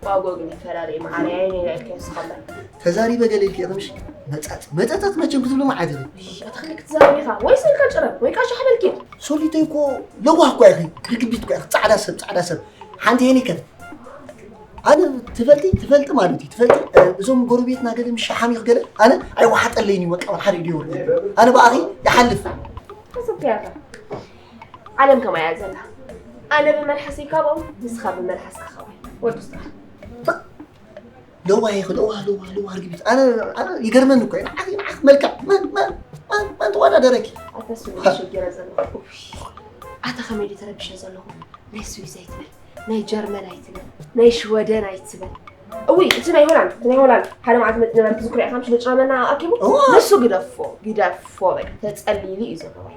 ዋግኡ ግን ይፈላለ እዩ መዓረይ ኣይነ ኢልካ ይስኸመ ተዛሪበ ገለ ኢልኪ ኢኺ ምሽ መጻጽ መጸጸት መቸም ክትብሉ መዓት ኢኺ ኣታ ክንደይ ክትዛረብ ኢኻ ወይ ስልካ ጭረብ ወይ ቃሻ ሓበልኪ ሶሊተይ እኮ ለዋህ እኳ ኢኺ ርግቢት እኳ ኢኺ ጻዕዳ ሰብ ጻዕዳ ሰብ ሓንቲ ሄኒከን ኣነ ትፈልጢ ትፈልጢ ማለት እዩ ትፈልጢ እ፣ እዞም ጎረቤትና ገለ ምሽ ሓሚኽ ገለ ኣነ ኣይወሓጠለይን እዩ በቃ ሓደ ኢደ ይወርድ ኣነ ብኣኺ ይሓልፍ ተሰብከያታ ዓለም ከማይ እያ ዘላ ኣነ ብመልሓሰይ ካብኦም ንስኻ ብመልሓስካ ከማይ ወዱ ስራሕ ለዋህ ኢኺ ለዋህ ለዋህ ለዋህ ርግቢት ኣነ ኣነ ይገርመኒ እኮ እዩ ንዓኺ ንዓኺ መልክዕ መን መን መን መን ተወዳደረኪ ኣታ ስሙ ሽገረ ዘለኹ ኣታ ከመይ ድዩ ተረቢሸ ዘለኹ ናይ ስዊዝ ኣይትበል ናይ ጀርመን ኣይትበል ናይ ሽወደን ኣይትበል እውይ እቲ ናይ ሆላንድ እቲ ናይ ሆላንድ ሓደ መዓልቲ መፂ ነበር ትዝክሮ ኢኻ ምሽ ንጭረመና ኣኪቡ እዋ። ንሱ ግደፎ ግደፎ በቃ ተፀሊሉ እዩ ዘሎ ወይ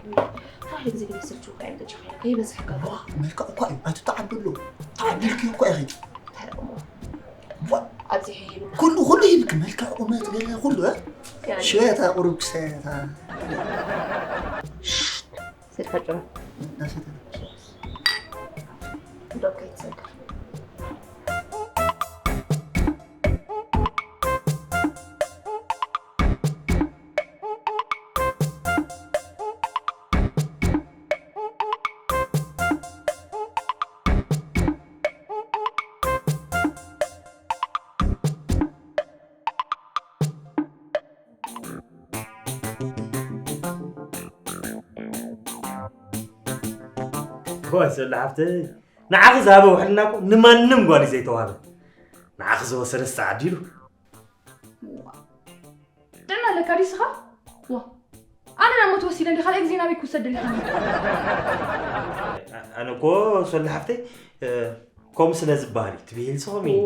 ሓደ ግዜ ግዜ ስልቹ እኳ እዮም ተጨኺሉ ከይበዝሕ ገባ መልክዕ እኳ እዩ ኣይትተዓብሉ ተዓቢልኪ እኳ ኢኺ እንታይ ደሞ ዋ፣ ኣብዚ ሒሂብና ኩሉ ኩሉ ይብልክ መልክዕ ቁመት ገለ ኩሉ እ? ሽታ ቁሩብ ክሰታ ስልካ ጭረ ዶብ ከይትሰግር እዋይ ሰላ ሓፍተይ፣ ንዓኺ ዝሃበ ውሕልና እኮ ንማንም ጓል እዩ ዘይተዋህበ። ንዓኺ ዝወሰደ ዝተዓዲሉ። ጥዕና ኣለካ ዲስኻ? ዋ ኣነ ናብ ሞት ወሲደ እንዲ ካልእ ግዜ ናበይ ክውሰድ ደሊኻ? ኣነ እኮ ሶሊ ሓፍተይ፣ ከምኡ ስለ ዝበሃል እዩ ትብሂል ስኹም እዩ።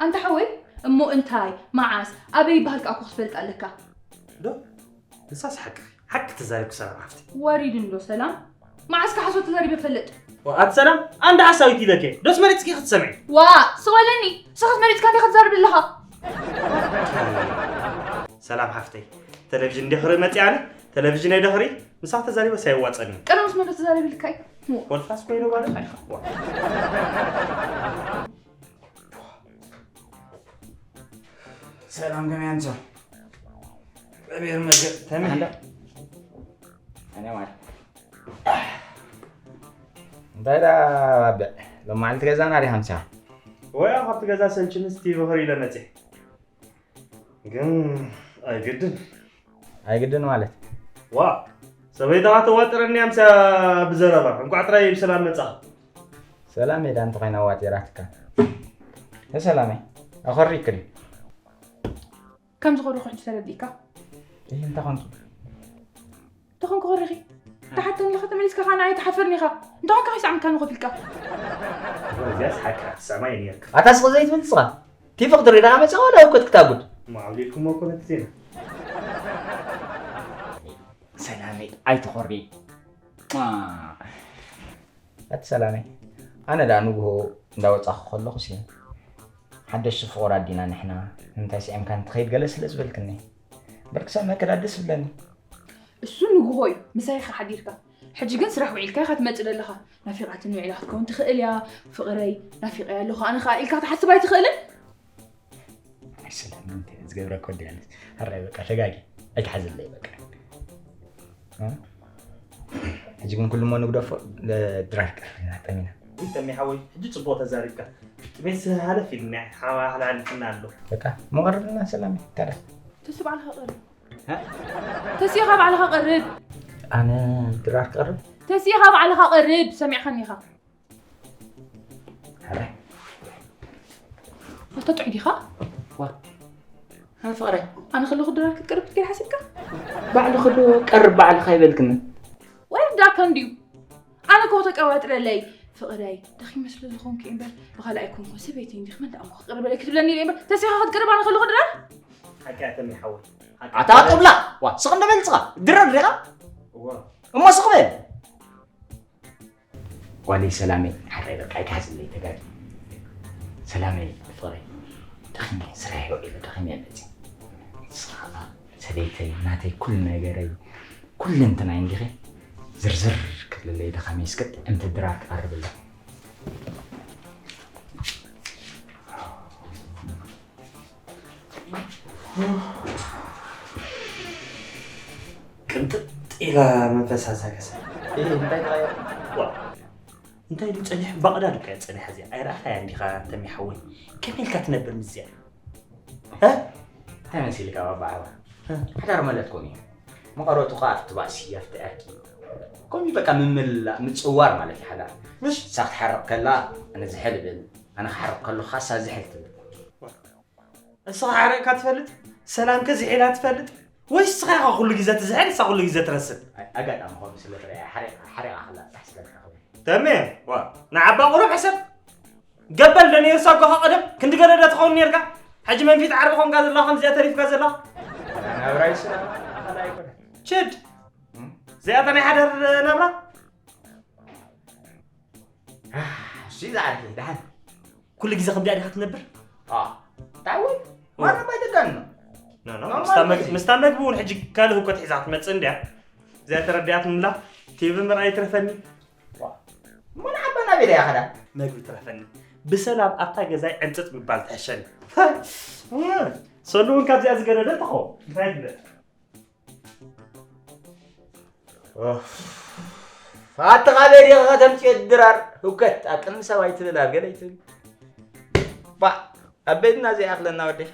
ኣንታ ሓወይ፣ እሞ እንታይ፣ መዓስ፣ ኣበይ ይበሃል ከኣ እኮ ክትፈልጥ ኣለካ። ዶ ንሳስ ሓቂ ሓቂ ተዛሪብኪ ሰላም ሓፍቲ። ወሪድ እንዶ ሰላም፣ መዓስ ከ ሓሶት ተዛሪበ እፈልጥ? ኣቲ ሰላም ኣንድ ሓሳዊት ኢለኪ ዶስ መሪፅኪ ክትሰምዒ? ዋ ስቕ በለኒ፣ ንስኻስ መሪፅካ እንዲኻ ትዛረብ ዘለኻ። ሰላም ሓፍተይ፣ ቴሌቪዥን እንዲ ክርኢ መፂኣ ኣነ ቴሌቪዥን ኣይደ ክርኢ። ምሳኺ ተዛሪበስ ኣየዋፀኒ። ቀደምስ መን ዶ ተዛሪቡ ኢልካ እዩ? ኮልፋስ ኮይኑ ማለት። ሰላም ከመይ ኣንሶ? እግዚኣብሔር ይመስገን። ተመይ ኣንዳ ኣነ ማለት እንታይ ዳ ባብዕ ሎማዓልቲ ገዛና ዲኻ ምሳ? ወይ ካብቲ ገዛ ሰልችንስ ቲቪ ክርኢ ኢለ መፅየ። ግን ኣይግድን። ኣይግድን ማለት? ዋ ሰበይትኻ ተዋጥረኒ እያ ምሳ ብዘረባ። እንቋዕ ጥራይ ብሰላም መጻኻ። ሰላም ሜዳ እንተኾይና ኣዋጢራትካ። ያ ሰላመይ ኣኾሪክኒ። ከም ዝኾርኹ ሕጂ ተረዲእካ? እይ እንታይ ኾንኪ? ተኾንኩ ኾሪኺ? ተሓተኒ ለኻ ተመሊስካ ኸዓ ንዓይ ትሓፍርኒ ኢኻ። እንተኾንካ ከይሰዓምካኒ ኮፍ ኢልካ። እዚኣስ ሓቂ ክትሰማ እየ ነይርካ። ኣታ ስቕ ዘይትብል ንስኻ? ቲፎ ክትርኢ ደኣ መጺኻ ዋላ ህውከት ክታጉድ? እሞ ዓብሊልኩሞ እኮ ነቲ ዜና። ሰላመይ ኣይትኾሪ። ኣቲ ሰላመይ ኣነ ደኣ ንግሆ እንዳወጻኹ ከለኹሲ ሓደሽቲ ፍቑራት ዲና ንሕና ንምንታይ ስዒምካኒ ትኸይድ ገለ ስለ ዝበልክኒ እምበር ክሰምዐኪ ደኣ ደስ ዝብለኒ። እሱ ንግሆ እዩ ምሳይ ኢኻ ሓዲርካ። ሕጂ ግን ስራሕ ውዒልካ ኢኻ ትመጽእ ዘለኻ። ናፊቓትኒ ውዒላ ክትከውን ትኽእል እያ። ፍቕረይ ናፊቐያ ኣለኹ ኣነ ኸኣ ኢልካ ክትሓስብ ኣይትኽእልን? ኣይ ሰላም ምንታይ እየ ዝገብረካ ወዲ ኣነስ። ሕራይ በቃ ተጋግየ ኣይትሓዝለይ በቃ። እ? ሕጂ ግን ኩሉ እሞ ንግደፎ ድራር ቀርብና ጠሚና። እንተሚ ሓወይ ሕጂ ጽቡቕ ተዛሪብካ። ጥሜት ሃለፍ ኢልና ሓዋ ሓላልፍና ኣሎ። በቃ መቐርብና ሰላም ታዲያ። ተስባዕልኻ ቀርብ። ተሲኻ ባዕልኻ ቀርብ። ኣነ ድራር ክቐርብ? ተሲኻ ባዕልኻ ቀርብ ሰሚዕኻኒ ኢኻ። ኣረ ኣታ ጥዑይ ዲኻ? ዋ ኣነ ፍቕረይ ኣነ ከለኹ ድራር ክትቀርብ ክትገይር ሓሲብካ? ባዕልኺ ዶ ቀርብ ባዕልኻ ኣይበልክንን? ወይ ዳካ እንድዩ ኣነ እኮ ተቀባጥረለይ ፍቕረይ ደኺመ ስለ ዝኾንኩ እየ እምበር ብኻልእ ኣይኮንኩን ሰበይቲ እንዲኺ መን ደኣ እሞ ክቅርበለይ ክትብለኒ ኢለ እምበር ተሲኻ ክትቅርብ ኣነ ከለኹ ድራር ሓቂ ኣተሚ ሓወይ ሓቂ ኣታ ጥብላ ዋ ስቕ እንደ በልጽኻ ድረር ዲኻ እዋ እሞ ስቕ በል ጓለይ ሰላመይ ሓቀይ በቃ ኣይትሓዝለይ ተጋጊ ሰላመይ ፍቕረይ ደኺመ ስራሕ ውዒለ ደኺመ እየ መፂ ንስኻ ኸዓ ሰበይተይ ናተይ ኩሉ ነገረይ ኩልንትናይ እንዲኺ ዝርዝር ክትብለለይ ድኻመይ እስከ ጥዕምቲ ድራር ክቐርብ ኣሎ ቅንጥጥ ኢላ መንፈሳ ዛገሰ። እህ እንታይ ተቐየረ? ዋ እንታይ ኢሉ ጸኒሑ? ባቕዳድ እኮ እያ ጸኒሓ እዚኣ። ኣይረኣኻያ እንዲኻ ተሚ ሓወይ? ከመይ ኢልካ ትነብር ምስዚኣ? እ? እንታይ መሲልካ ባባ ዓባ? ሓዳር ማለት ከምኡ እዩ። መቐረቱ ኸዓ ኣብቲ ባእሲ ኣብቲ ዕርቂ ከምኡ በቃ ምምላእ ምጽዋር ማለት እዩ ሓዳር። ምሽ? ንሳ ክትሓርቕ ከላ ኣነ ዝሕል እብል፣ ኣነ ክሓርቕ ከለኹ ኸዓ ንሳ ዝሕል ትብል። እስኻ ሓሪቕካ ትፈልጥ? ሰላምከ ዝሒላ ትፈልጥ? ወይስ እስኻ ኢኻ ኩሉ ግዜ ትዝሕል ንሳ ኩሉ ግዜ ትረስን? ኣጋጣሚ ከምኡ ስለ ትርእያ ሓሪቓ ሓሪቓ ከላ ጥራሕ ስለ ትረኽበ። ተሜ ዋ ንዓባ ቁሩብ ሕሰብ። ገበል ዶ ነይሩ ሳጓኻ ቀደም ክንዲ ገለ ዶ ትኸውን ነይርካ? ሕጂ መንፊት ዓርቢ ኾንካ ዘለኻ ከምዚኣ ተሪፍካ ዘለኻ? ናብራ ይስራ ካልኣ ኣይኮነን። ችድ እዚኣታ ናይ ሓዳር ናብራ እሺ ዝዓርከይ ደሓን ኩሉ ግዜ ከምዚኣ ዲኻ ትነብር? ኣዎ እንታይ እውን ማንም ኣይደጋንኖ ኖ ኖ ምስታ መግ- ምስታ መግቢ እውን ሕጂ ካልእ ህውከት ሒዛ ክትመፅእ እንድያ እዚኣ ተረዲኣትንላ ቲቪ ምርኣይ ይትረፈኒ እሞ ንዓባ ናበይ ደያ ኸዳ መግቢ ትረፈኒ ብሰላም ኣብታ ገዛይ ዕንፅፅ ምባል ትሕሸኒ ሰሉ እውን ካብዚኣ ዝገደደ ትኸውን እንታይ ትብለ ኣቲ ካበይ ዲኻ ከተምፅዮ ድራር ህውከት ኣብ ቅድሚ ሰብ ኣይትብል ኣብ ገለ ኣይትብል ባዕ ኣብ ቤትና ዘይኣኽለና ወደይ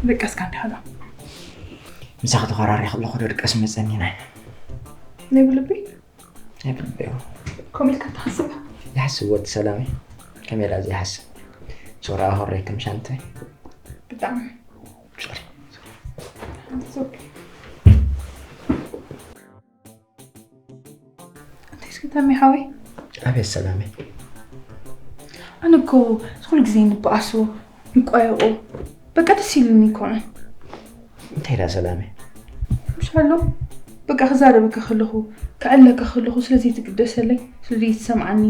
ደቃ እስካ እንዲሃሎ። ምሳኺ ተኸራሪ ከለኹ ዶ ድቀስ መጸኒ ናይ? ናይ ብልቢ? ናይ ብልቢ። ከምኡ ኢልካ ትሓስብ? ይሓስብ ወዲ ሰላመይ። ከመይ ኢላ ዘይሓስብ? ሶራ ሆረይ ከም ሻንተይ። ብጣዕሚ። ሶሪ። It's okay። እንታይ እስኪ ተሚ ሓወይ? ኣቤት ሰላመይ። ኣነ እኮ ኩሉ ግዜ ንበኣሶ፣ ንቋየቆ፣ በቃ ደስ ኢሉኒ ይኮነ። እንታይ ኢላ ሰላመይ? ምሻሎ፣ በቃ ክዛረበካ ከለኹ፣ ክዕለካ ከለኹ ስለ ዘይትግደሰለይ፣ ስለ ዘይትሰምዓኒ፣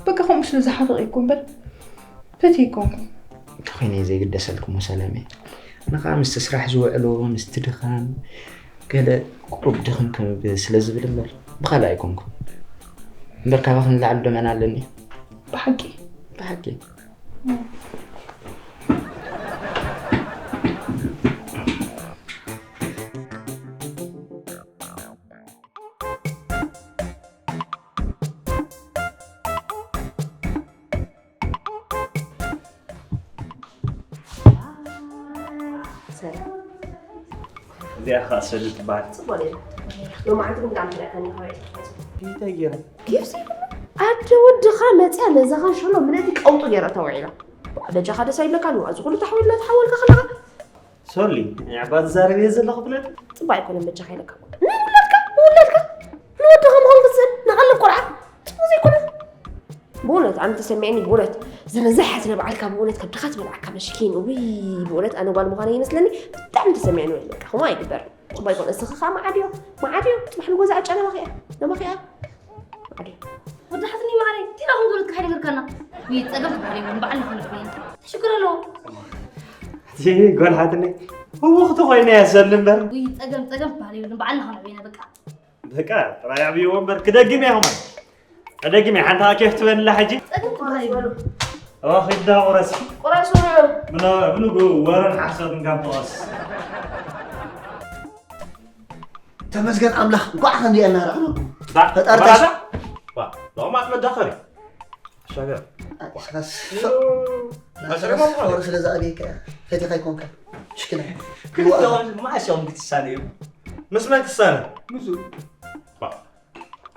በቃ ከምኡ ስለ ዝሓፍቕ እኮ እምበር፣ ፈትየ ኣይኮንኩን። እንተኾይነ እየ ዘይግደሰልኩሞ ሰላመይ። ኣነ ከዓ ምስቲ ስራሕ ዝውዕሎ፣ ምስቲ ድኻም፣ ገለ ቁሩብ ድኽምክም ብ-፣ ስለ ዝብል እምበር ብኻልእ ኣይኮንኩን። እምበር ካባኺ ንላዕሊ ዶ መን ኣለኒ? ብሓቂ? ብሓቂ። ሰላም። እዚኣ ኸዓ ሰሉ ትበሃል። ጽቡቕ ሌላ። ሎማዓንቲ ግን ብጣዕሚ ፍልያታኒ ከባቢ። እንታይ ገይረ? ኬፍ ዘይብሉ? ኣደ ወድኻ መጽያ ነዛ ኻንሸሎ ምነቲ ቀውጡ ገይራ ተውዒላ። በጃኻ ደስ ኣይብለካን እዩ። እዚ ኩሉ ተሓዊልና ተሓወልካ ከለኻ። ሶሊ፣ ንዕባ ዝዛረብ እየ ዘለኹ ብለኒ። ጽቡቕ ኣይኮነን በጃኻ ኢለካ እኮ። ንውላድካ፣ ንውላድካ፣ ንወድኻ ምዃን ክትስእን፣ ንቐልብ ቆልዓ። ጽቡቕ ዘይኮነ። ብእውነት ኣነ ተሰሚዕኒ ብእውነት ዘነዘሕ ስለ በዓልካ ብእውነት ከብድኻ ዝበልዓካ መስኪን። ውይ ብእውነት ኣነ ጓል ምዃነ ይመስለኒ ብጣዕሚ ተሰሚዕኒ ወይ በቃ ከምኡ ኣይግበር ጽቡቅ ይኮን እስኺ ኸዓ መዓድዮ መዓድዮ ጽባሕ ንጎዛ ዕጫ ናባኺ እያ ናባኺ እያ መዓድዮ ወዳሓትኒ ማዓረይ ቲና ኹም ዞለት ካሓይ ነገርካና ውይ ጸገም ትበሃል የብሉን በዓልና ኸነዕብየና ሽግር ኣለዎ እቲ ጓል ሓትነይ ህውኽቲ ኮይነ እያ ሰሊ እምበር ውይ ጸገም ጸገም ትበሃል የብሉን በዓልና ኸነዕብየና በቃ በቃ ጥራይ ኣዕብይዎ እምበር ክደግም እየ ኸማን ክደግም እየ ሓንቲ ኸዓ ኬፍ ትበላ ሕጂ ጸገም ትበሃል የብሉን ኦኺዳ ቁረሲ ቁረሱ ንዑ ብንጉ ወረን ሓሶትን ካብ ትቐስ ተመስገን ኣምላኽ እንኳዕ ከምዚኣ እናረኣናኩም ፈጣሪ ሎማት መዳኸሪ ኣሻገር ስለ ዝኣብየካ ፈቲኻ ይኮንካ ሽክና ክልተ መዓስ እዮም ክትሳነ እዩ ምስ መን ክሳነ ምስ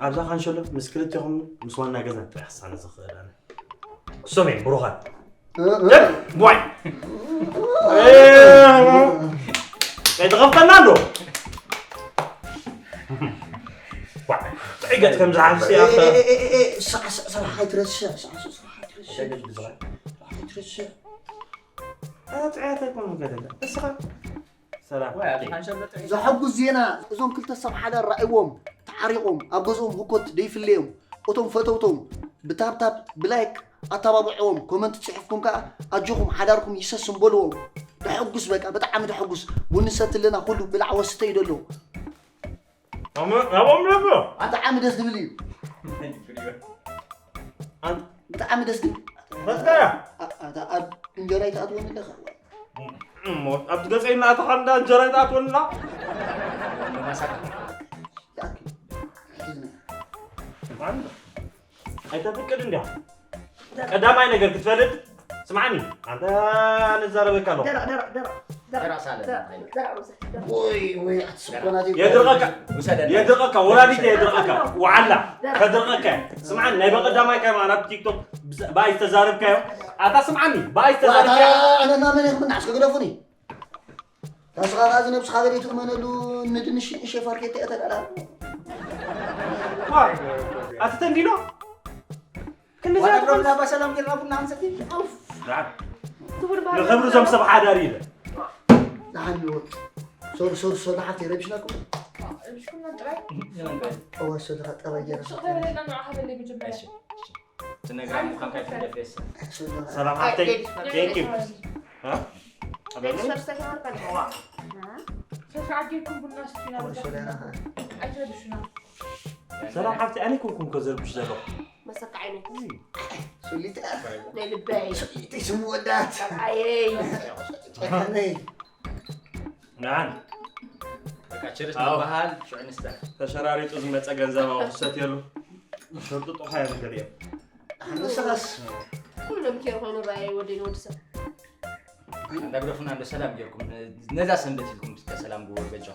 ኣብዛ ካንሸሎ ምስ ክልቴኹም ምስ ዋና ገዛ ጥራሕ ክሳነ ዝኽእል ኣነ እሶም እዮም ብሩኻት ዋይ ኣይትኸፍተና ኣሎ ጥዒገት ከም ዝሓፍሲ ኣብታ ስራሕ ኣይትረስዕ ስራሕ ኣይትረስዕ ጥዕያት ኣይኮኑን ገደለ እስኻ ዘሐጉስ ዜና እዞም ክልተ ሰብ ሓዳር ራእይዎም ተዓሪቖም ኣብ ገዝኦም ህኮት ደይፍለዮም እቶም ፈተውቶም ብታብታብ ብላይክ ኣተባብዕዎም ኮመንት ፅሒፍኩም ከዓ ኣጆኹም ሓዳርኩም ይሰስን በልዎም ደሐጉስ በቃ ብጣዕሚ ደሐጉስ ቡኒ ሰትልና ኩሉ ብላዕ ወስተ እዩ ደሎ ናብኦም ነብሎ ኣንተ ዓሚ ደስ ዝብል እዩ ብጣዕሚ ደስ ዝብል ፈትካያ ኣብ እንጀራ ይትኣትወኒ ኣለኻ ኣብቲ ገፀይ እናእተኻ እንዳ እንጀራ ይትኣትወኒ ኣላ ኣይተፍቅድ እንዲያ ቀዳማይ ነገር ክትፈልጥ ስማዕኒ ኣንተ ንዛረበካ ኣለኹ የድርቐካ ወላዲት የድርቐካ ወዓላ ከድርቐካ ስማዕኒ ናይ በቐዳማይ ከ ናብ ቲክቶክ ብኣይ ዝተዛረብካዮ ኣታ ስማዕኒ ብኣይ ዝተዛረብካዮ ኣነና መን ይኽምናዕስ ክግደፉኒ ታስኻ ኻዚ ነብስኻ ገለ ትእመነሉ ንድንሽ ንእሸ ፋርኬታ እያ ተዳላ ኣቲ ተንዲኖ ክንዲ ዋላ ዛት ድሮ ብላባ ሰላም ጌርና ቡና ክንሰቲ ንኽብሪ እዞም ሰብ ሓዳር ኢለ ዝሓኒ ወጥ ሶር ሶር ሶር ሓፍቲ ረብሽናኩም ረብሽኩና ጥራይ እዋ ሶር ጠባይ ጌራ ሶር ተበለና ንዓ ሃበለይ መጀመርያ ትነግራ ምዃንካ ይፍለጥ የሰ ሰላም ሓፍተይ ቴንክ ዩ ሰላም ሓፍተይ ኣነ ኮንኩም ከዘርብሽ ዘለኹ መሰካ ዓይነይ ሱሊተ ናይ ልበይ ሱሊተ ስሙ ወዳት ኣየይ ጨካነይ ንዓን በቃ ችርስ ዝበሃል ሽዑ ንስተ ተሸራሪጡ ዝመፀ ገንዘብ ኣውሰት የሉ ሸርጡ ጥኻ የምገር እዮም ንስኻስ ኩሎም ኬር ኮይኑ ረኣየ ወደይ ንወዲ ሰብ። እንዳግደፉና እንዶ ሰላም ጌርኩም ነዛ ሰንበት ኢልኩም እስከ ሰላም ግበሩ በጃ።